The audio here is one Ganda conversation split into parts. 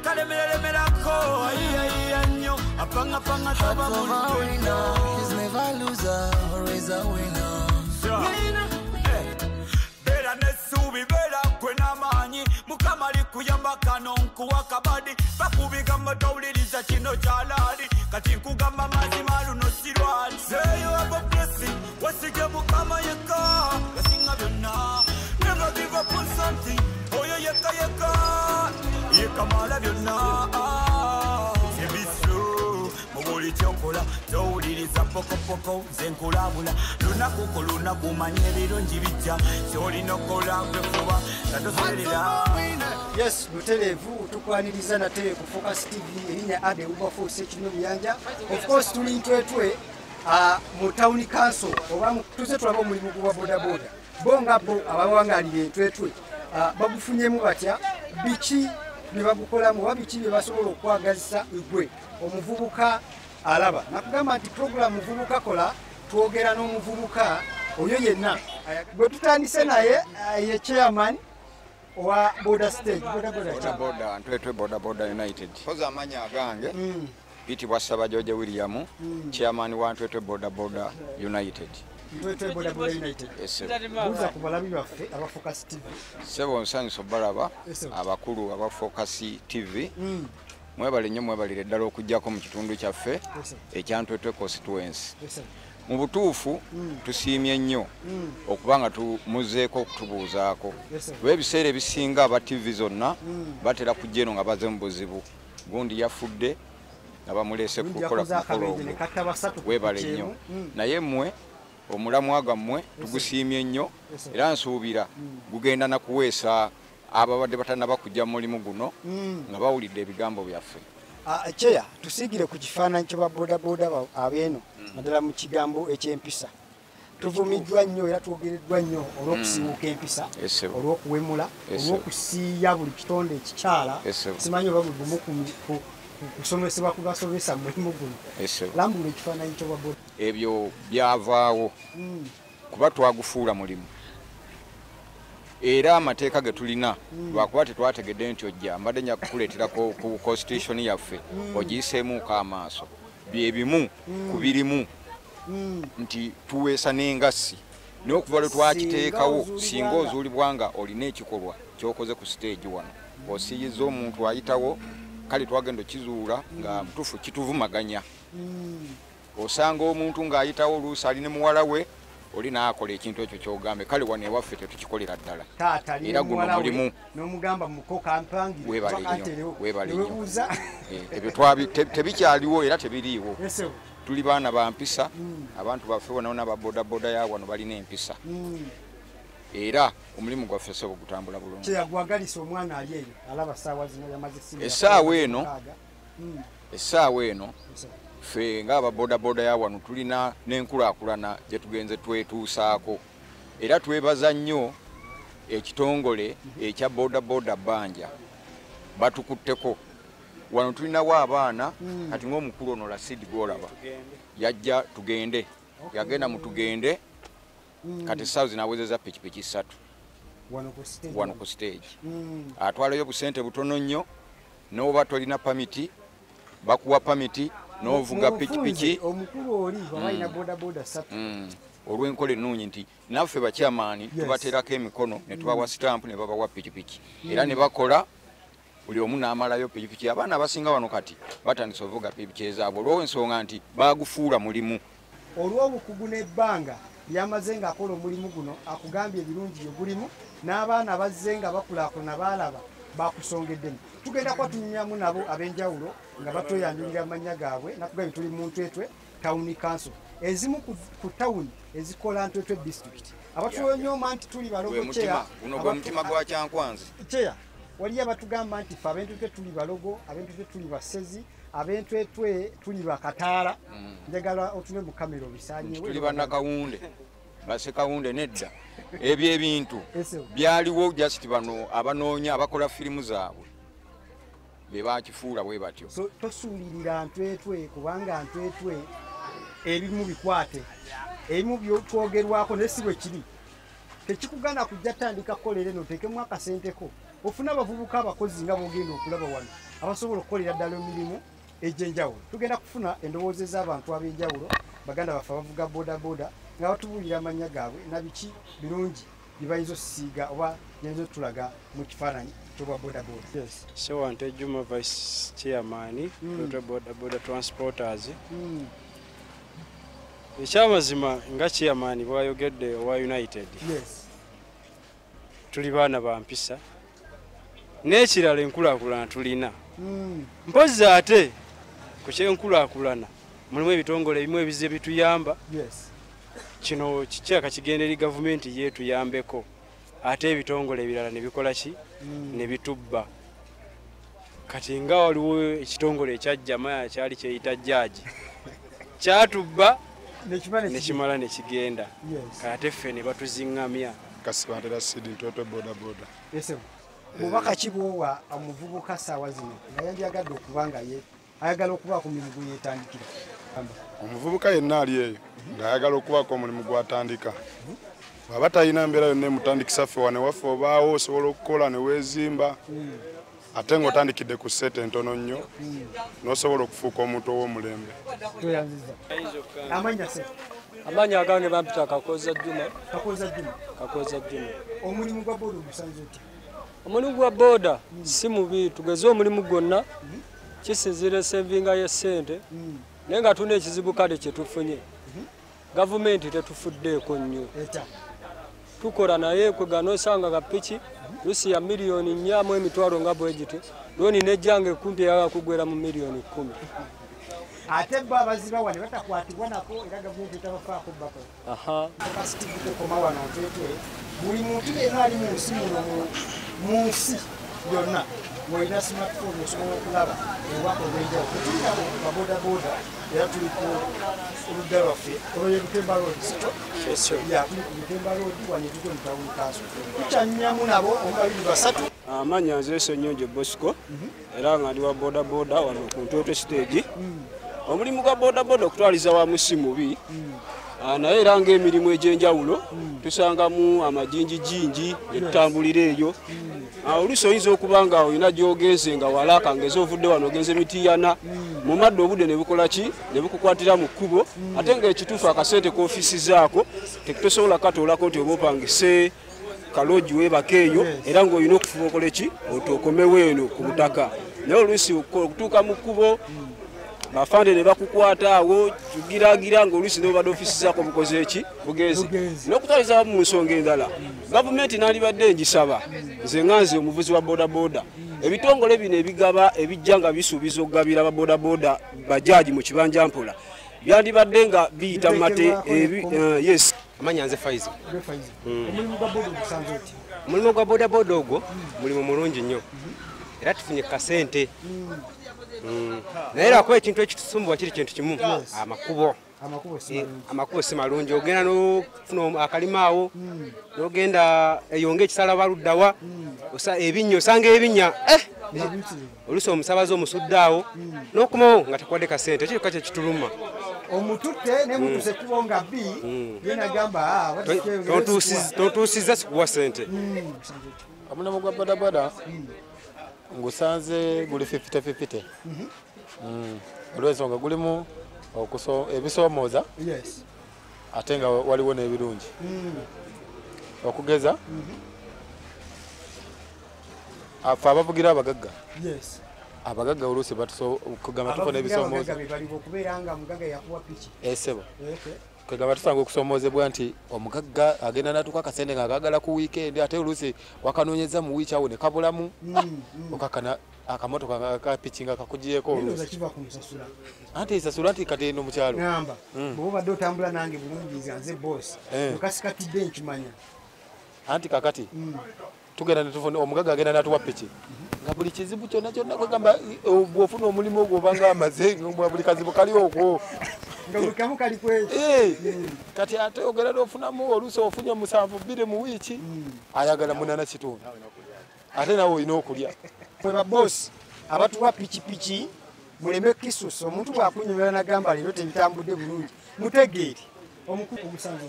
Kalemeralemerako ayiayiya nnyo apangapanga toba muntu. He's never loser, always a winner. Beera n'essuubi, beera gwe n'amaanyi. Mukama alikuyamba kano nkuwa kabadi. Bakubigamba towuliriza kino kyalaali. Kati nkugamba mazima luno si lwali. Say you have a blessing, wesige Mukama yekka yasinga byonna. Never give up on something, oyo yekka yekka yekamala byonna. Ebislo mu buli kyokola towuliriza pokopoko nze nkulabula. Lunaku ku lunaku manya ebirungi bijja ky'olina okukola gwe fuba nga toserera. Yes, mutereevu tukwaniriza nate ku Focus TV, erinnya Ade Uberforce Kino Biyanja. Of course tuli Ntwetwe mu town council oba tuze tulaba omulimu gwa bodaboda. Bo nga bo abawangalira Ntwetwe bagufunyemu batya, biki bye bagukolamu oba biki bye basobola okwagazisa gwe omuvubuka alaba. Nakugamba nti program Muvubuka Kola twogera n'omuvubuka oyo yenna gwe tutandise naye ye chairman owa boda stage, boda boda boda boda Ntwetwe Boda Boda United. Koza amanya agange pitibwa Ssabajoje William, chairman wa Ntwetwe Boda Boda United. Ntwetwe Boda Boda United. Yes, buuza ku balabi baffe aba Focus TV. Ssebo nsanyusa obalaba abakulu aba Focus TV. Mwebale nnyo, mwebalire ddala okujjako mu kitundu kyaffe ekya Ntwetwe constituency. Mu butuufu tusiimye nnyo okuba nga tumuzeeko okutubuuzaako. Kuba ebiseera ebisinga aba TV zonna batera kujja eno nga baze mu buzibu. Gundi yafudde nga bamuleese kukola ku mukolo ogwo. Weebale nnyo. Naye mmwe omulamwa gwammwe tugusiimye nnyo era nsuubira gugenda na kuweesa ababadde batannaba kujja mu mulimu guno nga bawulidde ebigambo byaffe. Cheya, tusigire ku kifaananyi kya bodaboda abeeno naddala mu kigambo eky'empisa. Tuvumiddwa nnyo era twogereddwa nnyo olw'okusiiwuuka empisa, olw'okuwemula, olw'okusiiya buli kitonde ekikyala. Simanyi oba bwe gumu ku kusomesebwa kubasomesa mu mulimu guno. Lambula ekifaananyi kya bodaboda. Ebyo byavaawo kuba twagufuula mulimu. Era amateeka ge tulina lwakuba tetwategedde nti ojja mbadde nja kukuleeterako ku constitution yaffe ogiyiseemuuko amaaso. Bye bimu ku birimu nti tuweesa n'engassi naye okuva lwe twakiteekawo singa ozuulibwa nga olina ekikolwa ky'okoze ku stage wano osiiyiza omuntu ayitawo, kale twagenda okizuula nga mutuufu kituvumaganya. Osanga omuntu ng'ayitawo oluusi ali ne muwala we oli n'akola ekintu ekyo ky'ogambe, kale wano ewaffe tetukikolera ddala. Era guno mulimu n'omugamba muko kampangire, weebale nnyo, weebale nnyo. Ebyo tebikyaliwo era tebiriiwo. Tuli baana ba mpisa, abantu baffe bonna bonna aba bodaboda ya wano balina empisa. Era omulimu gwaffe ssebo gutambula bulungi. Kyeyagwagalisa omwana ali eyo alaba ssaawa zino yamaze essimu. Essaawa eno ffe ng'aba bodaboda ya wano tulina n'enkulaakulana gye tugenze twetuusaako. Era twebaza nnyo ekitongole ekya bodaboda Bbanja batukutteko. Wano tulinawo abaana kati ng'omukulu ono Rasidi gw'olaba yajja tugende, yagenda mu tugende kati essaawa zino awezezza pikipiki 3 wano ku stage. Atwalayo busente butono nnyo, n'oba tolina pamiti bakuwa pamiti n'ovuga pikipiki. Omukulu oli baba alina bodaboda 3. Olw'enkola ennungi nti naffe bakyamaani tubateerako emikono ne tubawa sitampu ne babawa pikipiki era ne bakola buli omu n'amalayo pikipiki. Abaana abasinga wano kati batandise ovuga pikipiki ezaabwe olw'ensonga nti baagufuula mulimu. Olw'obukugu n'ebbanga lyamaze ng'akola omulimu guno akugambye ebirungi bye gulimu n'abaana bazze nga bakulaakulana baalaba bakusongeddemu. Tugenda kuba tunyumyamu nabo ab'enjawulo nga batweyanjulira amannya gaabwe. Nakugambye tuli mu Ntwetwe Town Council, ezimu ku tawuni ezikola Ntwetwe district. Abatwonyooma nti tuli balogo cheya, guno gwe mutima gwa Kyankwanzi. Cheya, waliyo abatugamba nti ffe ab'Entwetwe tuli balogo, ab'Entwetwe tuli basezi, ab'Entwetwe tuli bakataala. Njagala otune mu kamera obisaanyewo. Tuli bannakawunde, basekawunde nedda. Ebyo ebintu byaliwo just bano abanoonya abakola firimu zaabwe be bakifuula bwe batyo. So tosuulirira Ntwetwe kubanga Ntwetwe ebimu bikwate, ebimu byotwogerwako naye si bwe kiri. Tekikugana kujja tandika kukolera eno oteekemu akasenteko Ofuna abavubuka abakozi nga bogenda okulaba wano abasobola okukolera ddala emirimu egy'enjawulo. Tugenda kufuna endowooza ez'abantu ab'enjawulo, baganda baffe abavuga bodaboda nga batubuulira amannya gaabwe na biki birungi bye bayinza okusiiga oba byayinza otulaga mu kifaananyi ky'obwa bodaboda. Yes. Sewante Juma, Vice Chairman, Total Boda Boda Transporters. Ekyamazima nga chairman bw'ayogedde owa United. Yes. Tuli baana ba mpisa. N'ekirala enkulaakulana tulina. Mpozzi ate ku ky'enkulaakulana mulimu ebitongole ebimu ebizze bituyamba. Yes. Kino kikyaka kigenda eri gavumenti yeetuyambeko, ate ebitongole ebirala ne bikola ki? Ne bitubba. Kati nga waliwo ekitongole ekyajja maya kyali kyeyita jaaji, kyatubba nekimala nekigenda. Kati ffe ne batuziŋŋamya. Kasibantera Sidi Ntwetwe boda boda. Yes. Bubaka ki bw'owa omuvubuka ssaawa zino nga yandyagadde okuba nga ye ayagala okubaako omulimu gwe yeetandikira? Omuvubuka yenna ali eyo ng'ayagala okubaako omulimu gw'atandika, bw'aba talina mbeera yonna emutandikisa, ffe wano ewaffe obaawo osobola okukola ne weezimba, ate ng'otandikidde ku ssente entono nnyo n'osobola okufuuka omuntu ow'omulembe. Toyanziza. Amannya se? Amannya agange bampita Kakoza Juma. Kakoza Juma. Kakoza Juma. Omulimu gwa boda ogusanze otya? Omulimu gwa boda si mubi, tugeze omulimu gwonna kisinziira esevinga y'essente, naye nga tulina ekizibu kale kye tufunye. Gavumenti tetufuddeeko nnyo. Tukola naye kwegana osanga ga piki lusi ya 4,000,000 mu emitwalo nga bwe giti, looni nejjange kumpi eyagala kugwera mu 10,000,000. Ate bo abazibawa ne batakwatibwa nako era gavumenti etabafaako bako. Aha. Koma wano Ntwetwe, buli muntu yenna ali mu nsi muno, mu nsi yonna ng'olina smartphone osobola okulaba obubaka obw'enjawulo. Tuli nabo babodaboda era tuli ku ludda lwaffe olwo Butemba Road, sikyo? Ya, tuli ku Butemba Road wano etuko mu town council. Tukyannyamu nabo omu, babiri, basatu. Amannya nze Ssenyonjo Bosco, era nga ndi wa bodaboda wano ku Ntwetwe stage. Omulimu gwa bodaboda okutwaliza wamu si mubi, naye era ng'emirimu egy'enjawulo tusangamu amajinjijinji ne tutambulira eyo. Oluusi oyinza okuba nga olina gy'ogenze nga wala, kangeze ovudde wano ogenze Mitiyana, mu madde obudde ne bukola ki? Ne bukukwatira mu kkubo, ate ng'ekituufu akasente k'ofiisizaako tekutosobola katoolako nti oba opangise kaloogi weebaka eyo, era ng'olina okufuba okole ki? Otokomewo eno ku butaka. Naye oluusi okutuuka mu kkubo bafande ne bakukwata awo tugiragira ng'oluusi n'obadde ofiisizaako bukoze ki? Bugenze. N'okutwaliza mu nsonga endala, gavumenti nandibadde ngisaba, nze nga nze omuvuzi wa bodaboda, ebitongole bino ebigaba ebijja nga bisuubiza okugabira ababodaboda bajaji mu kibanja mpola, byandibadde nga biyita mu mate. Yes. Amannya nze Faizo. Omulimu gwa boda ogusanze otya? Omulimu gwa bodaboda ogwo mulimu mulungi nnyo, era tufunye kasente. Naye lwakuba ekintu ekitusumbuwa kiri kintu kimu, amakubo. Amakubo si malungi, ogenda n'ofuna akalima awo, n'ogenda eyo ng'ekisala baluddawa, ebinnya osanga ebinnya, oluusi omusabaze omusudde awo, n'okomawo nga takuwadde kasente, ekyo kyokka kye kituluma. Omututte ne mutuse kubo nga bbi, ye n'agamba, tontuusizza sikuwa ssente. Omulimu gwa bodaboda ngusanze guli 50-50. Olw'ensonga gulimu ebisoomooza, ate nga waliwo n'ebirungi. Okugeza, ffe abavugira abagagga, abagagga oluusi kugamba tufuna ebisoomooza. Esebo kwegamba tusanga okusoomoozebwa nti omugagga agenda n'atuuka akasente ng'akaagala ku wiikendi, ate oluusi wakanoonyeza mu wiiki awo ne kabulamu, okakana akamotoka ka piki nga kakugyeko oluusi. Anti esasula nti kati eno mu kyalo. Ŋŋamba bw'oba obadde otambula nange bulungi nze nze boosi, okasikatidde nkimanya. Anti kakati tugenda ne tufuna omugagga agenda n'atuwa piki nga buli kizibu kyonna kyonna kwegamba bw'ofuna omulimu ogwo obanga amaze buli kazibu kali okwo. Nga buli kamu kali kwekyo. Kati ate ogenda n'ofunamu oluusi ofunye 7 mu wiiki, ayagala 8.5, ate naawe olina okulya. Mwe babosi abatuwa pikipiki muleme kisusa, omuntu bw'akunyumira n'agamba leero tebitambudde bulungi, mutegeere.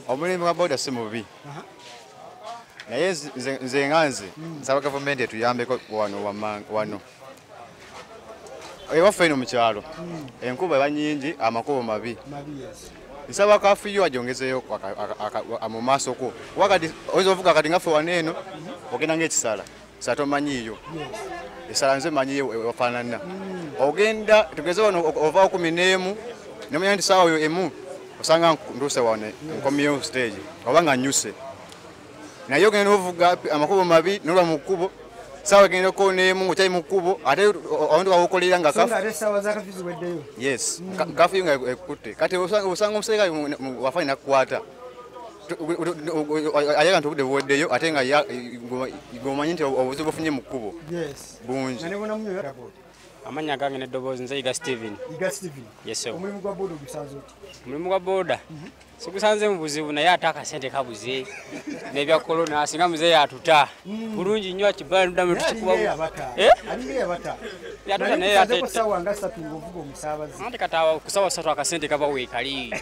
Omulimu gwa boda si mubi. Naye nze nga nze nsaba gavumenti etuyambeko wano wano. Ewaffe eno mu kyalo enkuba eba nnyingi, amakubo mabi. Nsaba kafiyu ajongezeyo mu maaso ko. Wakati oyinza ovuga kati nga ffe wano eno ogenda ng'ekisala sala tomanyiiyo. Esala nze manyiyo wafaanana. Ogenda tugeze wano ova 11 nomanya nti saawa yo emu osanga ntuuse wano nkomyewo stage oba nga nnyuse. Naye ogenda ovuga amakubo mabi nolwa mu kkubo saawa egenda okkoona emu ng'okyali mu kkubo ate awantu wawokolera nga yes kafiyu nga ekutte. Kati osanga omuserikale wafaanyi nakukwata ayaga nti obudde buweddeyo ate nga gwomanyi nti obuzibu bufunye mu kkubo bungi. Amanya gange n'eddoboozi nze Yiga Steven. Yiga Steven. Yes sir. Omulimu gwa boda ogusanze otya? Omulimu gwa boda sigusanze mu buzibu naye ate akasente kabuze n'ebya korona singa muzeeyi atuta bulungi nnyo akibala nuddamu tukikuba. Yatuta naye ate ssaawa nga 3 ng'ovuga omusaabaze. Anti kati awo ku ssaawa 3 akasente kaba weekali.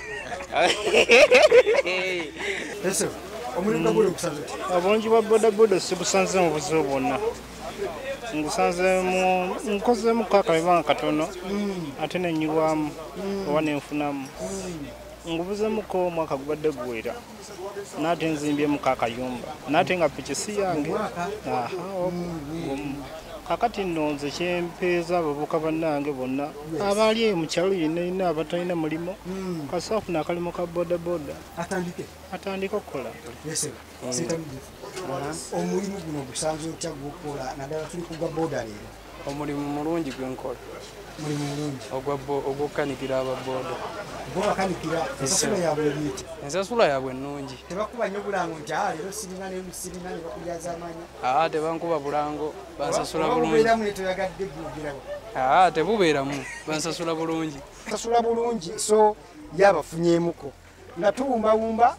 Yes sir. Omulimu gwa boda ogusanze otya? Obulungi bwa boda boda sigusanze mu buzibu bwonna. Ngusanzeemu nkozeemu akabanga katono ate nenyulwamu oba nenfunamu. Nguvuzeemuko omwaka gubadde guwera n'ate nzimbyemu akayumba n'ate nga piki si yange. Kakati nno nze kyempeeza abavubuka bannange bonna abaali eyo mu kyalo yenna yenna abatalina mulimu kasita afuna akalimu ka boda boda atandike okukola. Omulimu guno ogusanze otya gw'okukola naddala tuli ku gwa boda leero? Omulimu mulungi gwe nkola. Mulimu mulungi ogw'okukanikira ababoda. Gw'obakanikira, ensasula yaabwe eri etya? Ensasula yaabwe nnungi. Tebakuba nnyo bulango nti leero sirina leero sirina ne bakulyazaamaanya? Tebankuba bulango, bansasula bulungi. Oba bubeeramu ne toyagadde gwogerawo? Tebubeeramu, bansasula bulungi. Basasula bulungi so ye abafunyeemuko. Nga tuwumbawumba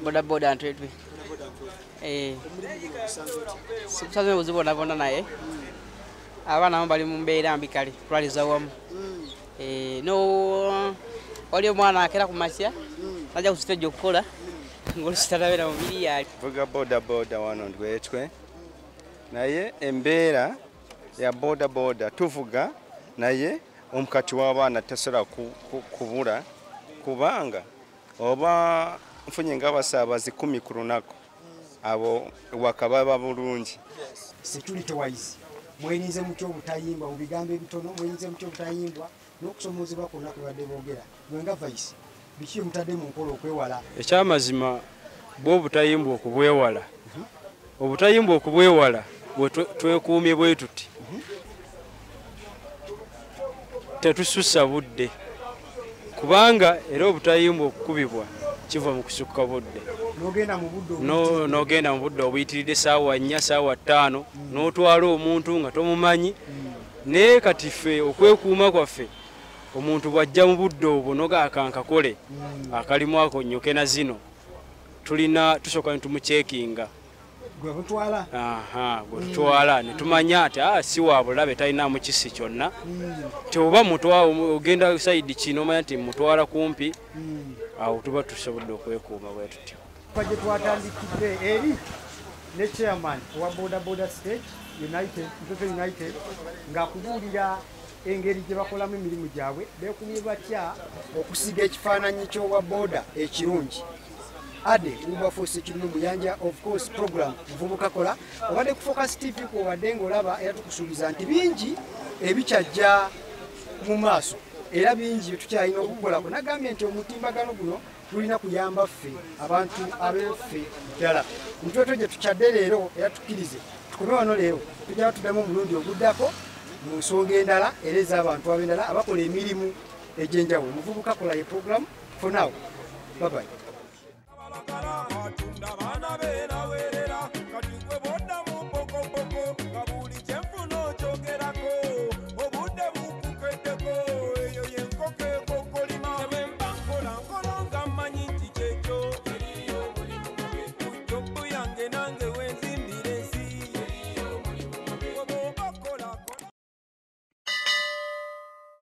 boda boda Ntwetwe. Sikusanze buzibu bwonna bwonna naye abaana abamu bali mu mbeera mbi kale kutwaliza wamu. No waliwo omwana akera ku makya najja ku siteegi okukola ng'oluusi talabira mu miriyaali. Nvuga boda boda wano Ntwetwe naye embeera ya boda boda tuvuga naye omukati w'abaana tasobola kubula kubanga oba nfunye ng'abasaabaze 10 ku lunaku abo wakababa bulungi. Security wise mwerinze mutya obutayimbwa mu bigambo ebitono, mwerinze mutya obutayimbwa n'okusomoozebwa kwonna kwe badde boogera. Gwe nga vice biki mutadde mu nkola okwewala? Ekyamazima bwe obutayimbwa okubwewala, obutayimbwa okubwewala bwe twekuumye bwe tuti tetusussa budde kubanga era obutayimbwa okukubibwa kiva mu kusukka budde. N'ogenda mu budde obuyitiridde ssaawa 4 ssaawa 5 n'otwala omuntu nga tomumanyi. Naye kati ffe okwekuuma kwaffe omuntu bw'ajja mu budde obwo noga akankakole akalimu ako nnyoke na zino tulina tusooka ne tumuceekinga gwe butwala. Gwe tutwala ne tumanya nti si wa bulabe talinaamu kisi kyonna. Nti oba ogenda sayidi kino omanya nti mutwala kumpi awo tuba tusobodde okwekuuma bwe tutyo. Gye twatandikidde eri ne chairman owa boda boda state United, Ntwetwe United ng'akubuulira engeri gye bakolamu emirimu gyabwe, beekumye batya okusiga ekifaananyi ky'owa boda ekirungi. Ade Wilberforce Kirumi Muyanja, of course program Muvubuka Kola obadde ku Focus TV kw'obadde ng'olaba era tukusuubiza nti bingi ebikyajja mu maaso era bingi tukyalina okukolako. Nagambye nti omutimbagano guno tulina kuyamba ffe abantu abeffe ddala. Ntwetwe gye tukyadde leero era tukkirize tukome wano leero, tujja tuddamu omulundi oguddako mu nsonga endala era ez'abantu ab'endala abakola emirimu egy'enjawulo. Muvubuka Kola ye program for now. Bye bye.